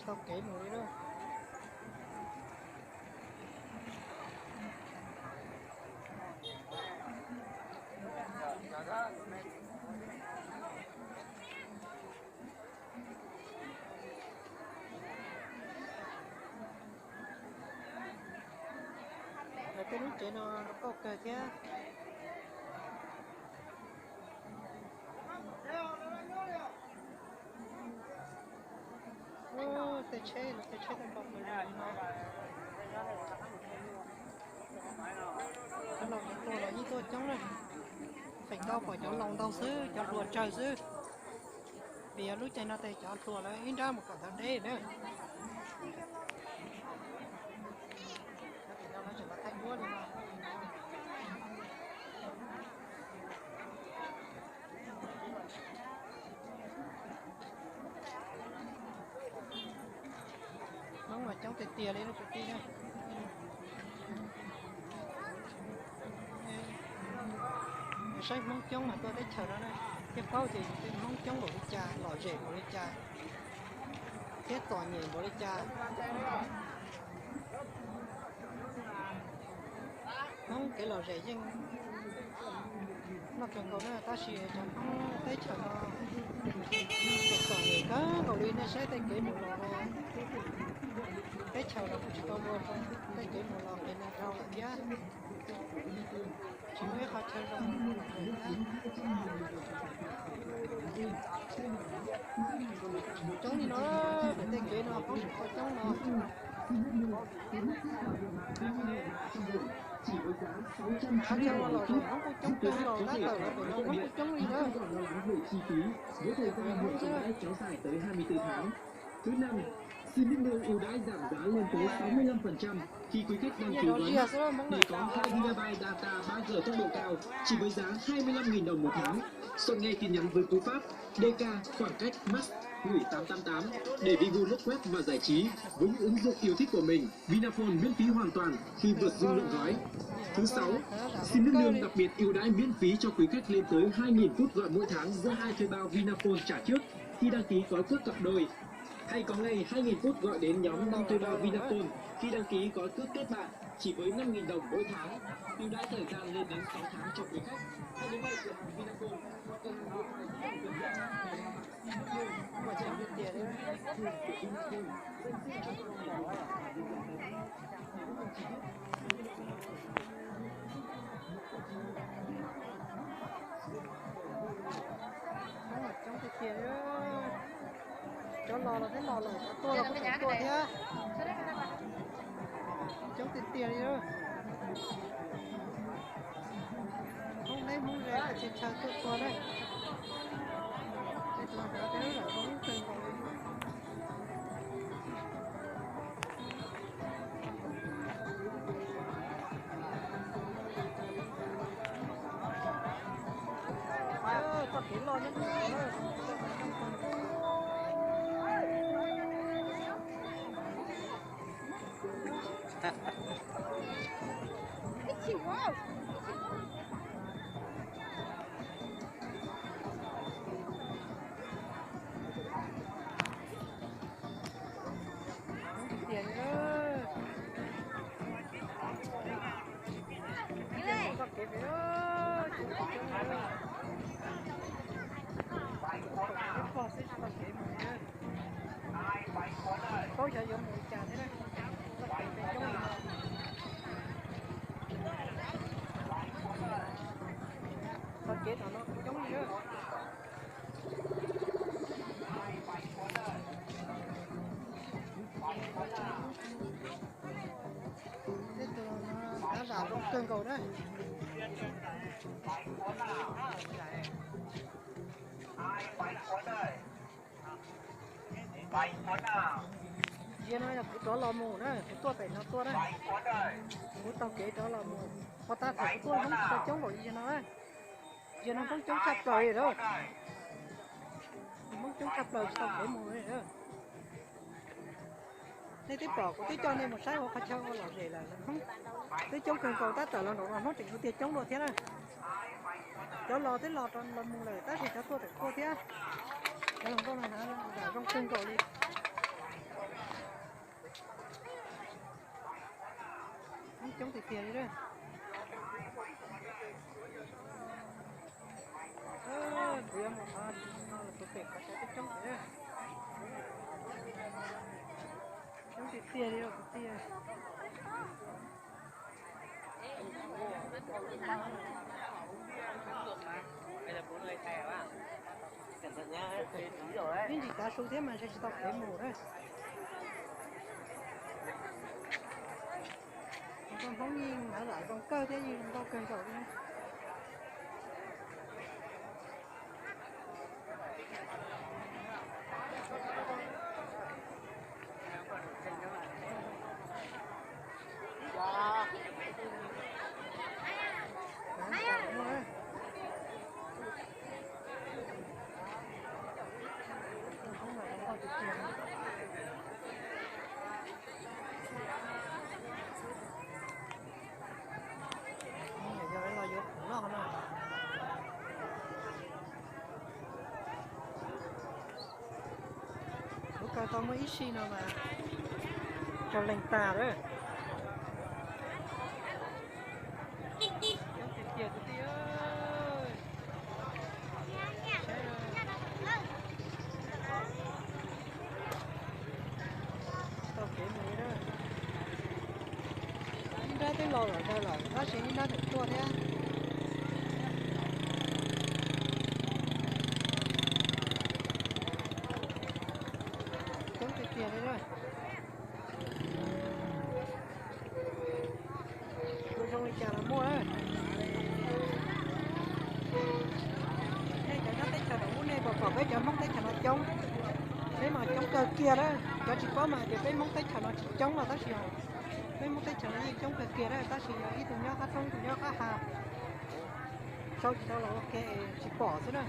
Tau kev mus li lawm. Lawv tej lub tsev no los kauj kawg thiab. Tej tsheb, tej tsheb tau npau kawg li no. Cov laus cov hluas los yeej tuaj coob na. Feem ntau pom cov laus ntau xwb, cov hluas tsawg xwb. Vim yog lub caij no ces cov hluas lawv ib nrab mus kom ntawd deb na. Cov tim no lawv tseem los thaij duab li no. Hmoob mas coob tiag tiag li kwv tij na. Saib Hmoob coob mas tuaj teb chaws no na, thiaj paub tias Hmoob coob npaum li cas, lom zem npaum li cas, thiab txom nyem npaum li cas. Hmoob kev lom zem yeej noj kawg nkaus na, tab sis cov Hmoob teb chaws no txom nyem kawg nkaus li. Nej saib tej kev mus los, teb chaws los kuj tsis tau ua zoo, tej kev mus los pem no dhau lawm thiab. Tsis muaj ib qho chaw zoo. Coob li no, pem tej kev no Hmoob tsis tau coob no. Qhov chaw uas lom zem Hmoob kuj coob kawg nkaus, tab tawm los pem no Hmoob kuj coob li na. Hmoob xwb. Thứ năm, xin nước nương ưu đãi giảm giá lên tới sáu mươi lăm phần trăm khi quý khách đăng ký gói mắc để có hai gigabyte data ba G tốc độ cao chỉ với giá hai mươi lăm nghìn đồng một tháng. Soạn ngay tin nhắn với cú pháp D K khoảng cách max gửi tám tám tám để vi vu lướt web và giải trí với những ứng dụng yêu thích của mình. Vinaphone miễn phí hoàn toàn khi vượt dung lượng gói. Thứ sáu, xin nước nương đặc biệt ưu đãi miễn phí cho quý khách lên tới hai nghìn phút gọi mỗi tháng giữa hai thuê bao Vinaphone trả trước khi đăng ký gói cước cặp đôi. Hay có ngay hai nghìn phút gọi đến nhóm năm thuê bao Vinaphone khi đăng ký gói cước kết bạn chỉ với năm nghìn đồng mỗi tháng. Ưu đãi thời gian lên đến sáu tháng cho quý khách. Hãy đến ngay cửa hàng Vinaphone hoặc cửa hàng điện thoại di động gần nhất để làm Coob tiag tiag. Cov los los thiab los lawm, cov tuaj los kuj tseem tuaj thiab. Coob tiag tiag li. Hmoob deb Hmoob ze tsis tshaw tuaj tua na. Tej tus hnav tej lub lawm zoo ib tug nkaus li. Txoj kev loj nyob qhov no na. Tiag. Txoj kev pem, txoj kev pem, txoj kev pem xwb txoj kev mus na. Paub xyov yuav mus li cas thiab na. Txoj kev pem coob li no. Txoj kev tom no kuj coob li na. Tej tus no tav zam zoo kawg nkaus na. Ziag no yog kuv rov los mus na, kuv tuaj pem no tuaj na. Kuv taug kev rov los mus, qhov tag thaum kuv tuaj Hmoob tsis tau coob npaum li ziag no na. Ziag no Hmoob coob tshaj plaws li lawm. Hmoob coob tshaj plaws tsis tau kev mus li lawm. Nej twb pom kuv twb coj nej mus saib hauv qhov chaw ua lom zem lawm, Hmoob twb coob kawg nkaus, tab tom los nraum no Hmoob tseem ua tiag coob dua thiab na. Cov los twb los los mus lawm tab sis cov tuaj tseem tuaj thiab. Cov hluas nkauj no hnav zam zoo kawg nkaus li. Coob tiag tiag li lawm. Kuv yuav mus qhov no los kuv pem qhov saib coob coob tiag. Coob tiag tiag li os kwv tij. Ib ntsis tav su thiab mas ntshe tsis tau kev mus na. Koj Hmoob yeej hnav zam zoo kawg thiab yeej zoo nkauj kawg nkaus li. Yog los yuav khoom noj no. Kuv kawg tau muaj ib si no mas raug leeg tas lawm. Coob tiag tiag kwv tij. Tau kev mus li na. Ib nrab twb los lawm ntag lawm tab sis ib nrab tseem tuaj thiab. Coob tiag tiag li na. Tus zoo li cas los muaj na. Nej cov nyob teb chaws nram ub nej puas pom peb cov Hmoob teb chaws no coob? Peb mas coob kawg kiag na. Cov tsis paub mas tias peb Hmoob teb chaws no tsis coob los tab sis peb Hmoob teb chaws no yeej coob kawg kiag na, tab sis yog ib tug nyob qab roob tus nyob qab hav sau tsis tau los ua ke tsis pom xwb na.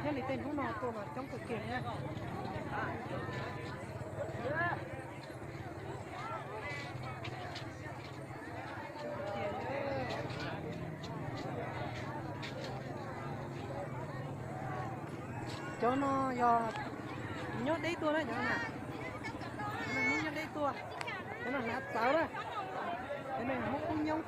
Nyob li tej hnub no tuaj mas coob kawg kiag na. Cov no yog nyob deb tuaj na, cov no na. Cov no Hmoob nyob deb tuaj. Cov no hnav txawv na. Cov no Hmoob kub nyoob.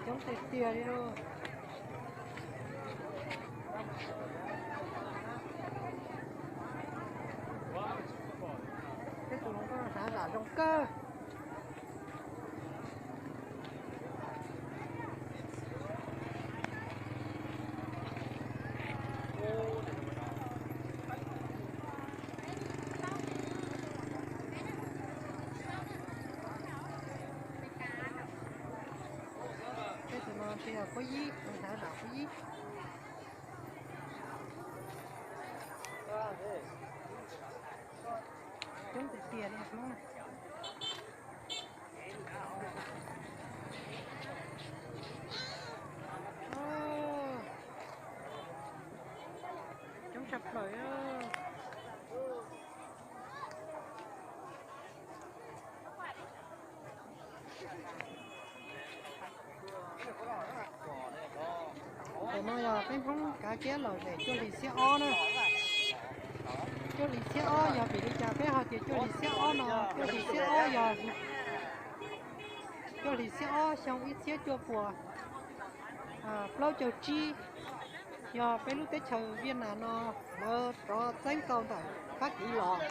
Coob tiag tiag li lauj. Peb tus hluas nkauj hnav zam zoo kawg. Peb tus no ntshe yog qub ib, hnav zam qub ib. Coob tiag tiag li Hmoob na. Coob tshaj plaws. Ntawm no yog peb Hmoob kav kiab lom zem cuaj hlis xiab ob na. Cuaj hlis xiab ob yog vim li cas peb ho tias cuaj hlis xiab ob no? Cuaj hlis xiab ob yog cuaj hlis xiab ob xyoo ib txhiab cuaj puas plaub caug tsib, yog peb lub teb chaws Viaj Nam no lawv rov txeeb tau ntawm Fab Kis los,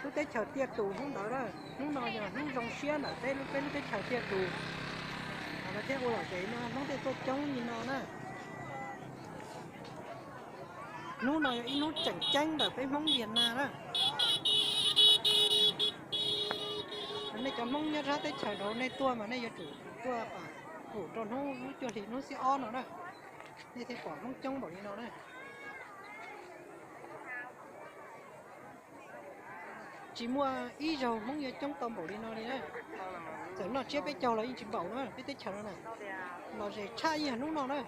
lub teb chaws tiaj tus hnub ntawd na. Hnub no yog hnub zoo siab ntawm peb lub, peb lub teb chaws tiaj tus, lawv thiaj ua lom zem no, Hmoob thiaj tuaj coob li no na. Hnub no yog ib hnub tseem ceeb ntawm peb Hmoob Viaj Nam na. Nej cov Hmoob nyob sab teb chaws nraud nej tuaj mas nej yuav tsum tuaj pum rau hnub, hnub cuaj hlis hnub xiab ob no na. Nej thiaj pom Hmoob coob npaum li no na. Tsis muaj ib zaug Hmoob yuav coob tau npaum li no li na. Txawm noj tsiab peb caug los yeej tsis npaum na, peb teb chaws no na. Lom zem tshaj yeej yog hnub no na.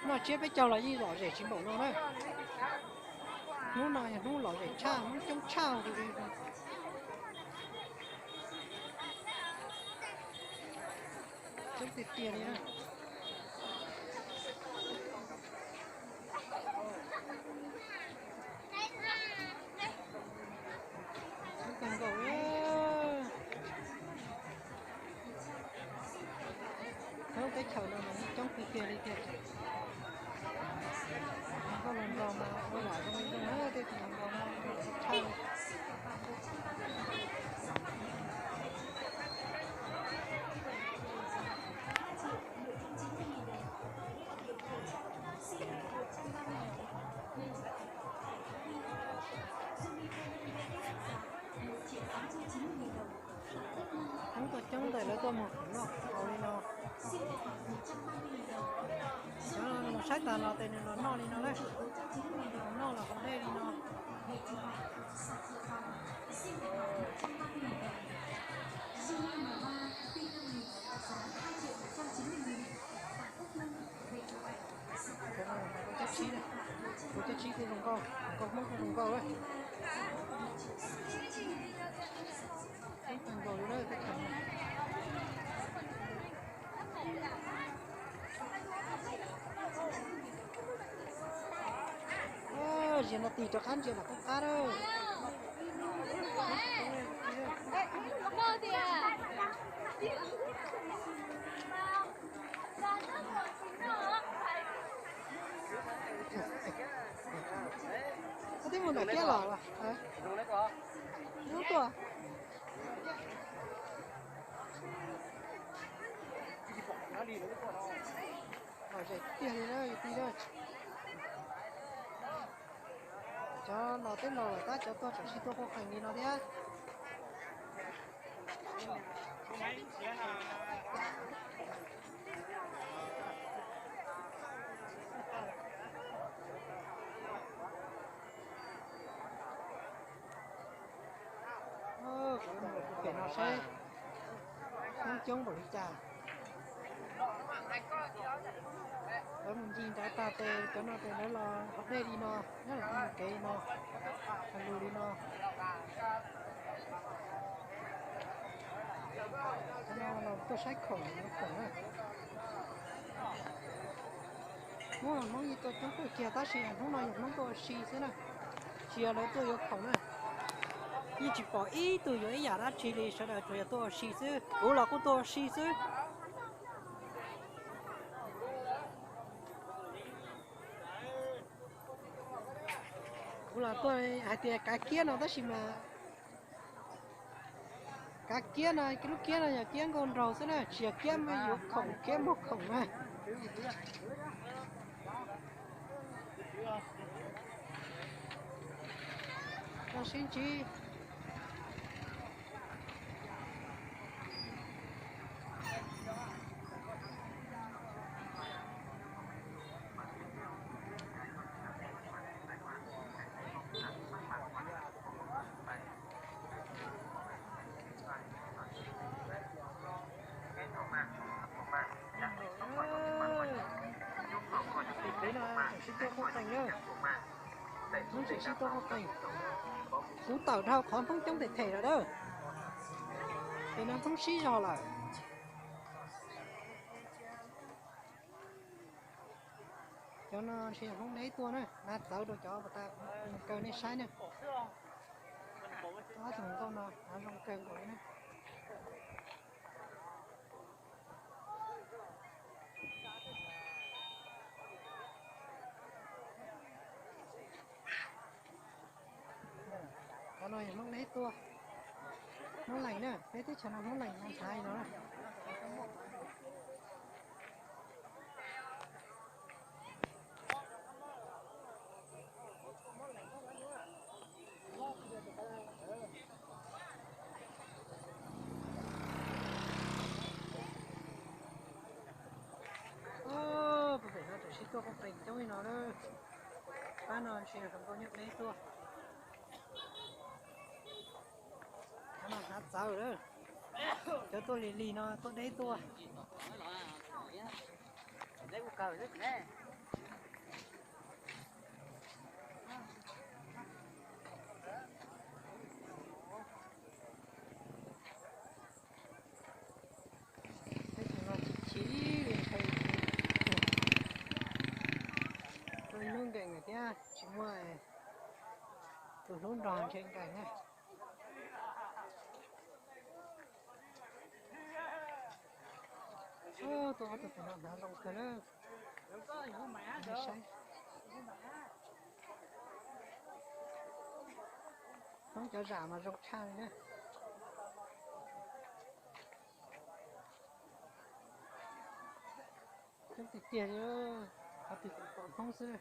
Noj tsiab peb caug los yeej lom zem tsis npaum no na. Hnub no yog hnub lom zem tshaj, Hmoob coob tshaj. Hnub no Coob tiag tiag li na. Coob kawg nkaus. Lub teb chaws no mas coob tiag tiag li tiag. Nkauj hluas nraug mas ua yam zoo li zoo na, tej hluas nraug no tshaj. Coob tuaj coob ntawm lawv tuaj mus noj haus li no. Mus saib tas los ces nws los noj li no na. Los noj los haus dej li no. Kuv cov tsib kuj zoo nkauj, kuv cov tsib kuj zoo nkauj, nkauj Hmoob kuj zoo nkauj. Coob kawg nkaus li na, teb chaws no. Zias no tig rov qab ntsia mam qab qab na. Koj twb mus nram kiab los los? Lub tuaj. Lom zem tiag li na yus tij na. Cov los twb los lawm tab cov tuaj tsam sib tuaj quaj qees li no thiab. Kuv mus pem no saib coob coob npaum li cas. Lawv mus ncig nrad tag ces cov no ces lawv los haus dej li no, nyob lawm mus kev li no, hais lus li no. Cov no los tuaj saib khoom, yuav khoom na. Hnub no Hmoob yeej tuaj coob kawg kiag tab sis hnub no yog Hmoob tuaj ua si xwb na, tsis yog lawv tuaj yuav khoom na. Yeej tsis pom ib tug yuav ib yam dab tsi li, sawv daws tsuas yog tuaj ua si xwb, kuv los kuj tuaj ua si xwb. Kuv los tuaj hais tias kav kiab no tab sis mas kav kiab no, lub kiab no yog kiab nkauj nraug xwb na, tsis yog kiab muaj yuav khoom, kiab muag khoom na. Koj sib ntsib. Pem no tseem sib tuaj quaj qees na. Hmoob tseem sib tuaj quaj qees. Kuv tawm dhau qhov Hmoob coob them them lawm na. Pem no Hmoob sib zog lawm. Cov no ntshe yog Hmoob deb tuaj na, hnav txawv rau cov uas tas mus kaw nej saib na. Ob tug hluas nkauj no hnav zoo kawg nkaus li na. Cov no yog Hmoob deb tuaj, Hmoob Lees na, peb teb chaws no Hmoob Lees no hnav li no na. Pem no tseem sib tuaj quaj qees coob li no na. Pab no ntshe hluas nkauj nyob deb tuaj. Cov no hnav txawv lawm. Cov tuaj lig lig no tuaj deb tuaj. Teb chaws no chim chim Tus hlub nrog ntshe nkees na. Tuaj ob tug tus no hnav zoo kawg na. Saib, Hmoob cov zam mas zoo tshaj li na. Coob tiag tiag li, qhov twg kuj pom Hmoob xwb.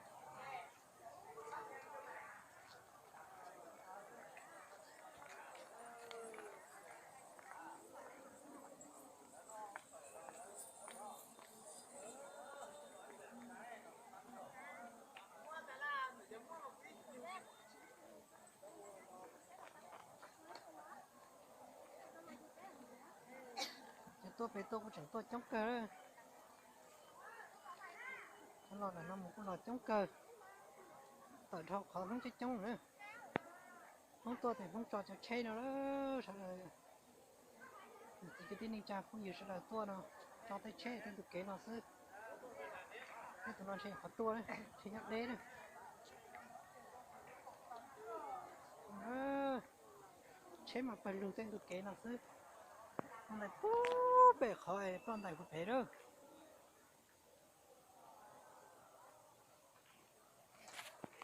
Ces tuaj pem tuaj kuj tseem tuaj coob kawg. Los ntawm no mus kuj los coob kawg, tawm dhau qhov Hmoob coob coob na. Hmoob tuaj ces Hmoob tso cov tsheb no, sawv daws, niam txiv kwv tij neej tsa phooj ywg sawv daws tuaj no, tso tej tsheb tej ntug kev no xwb. Tej tus no ntshe qhov tuaj, ntshe nyob deb na. Tsheb mas pawg lug tej ntug kev no xwb. Ploj ntais pub pem qhov, ploj ntais puag pem na.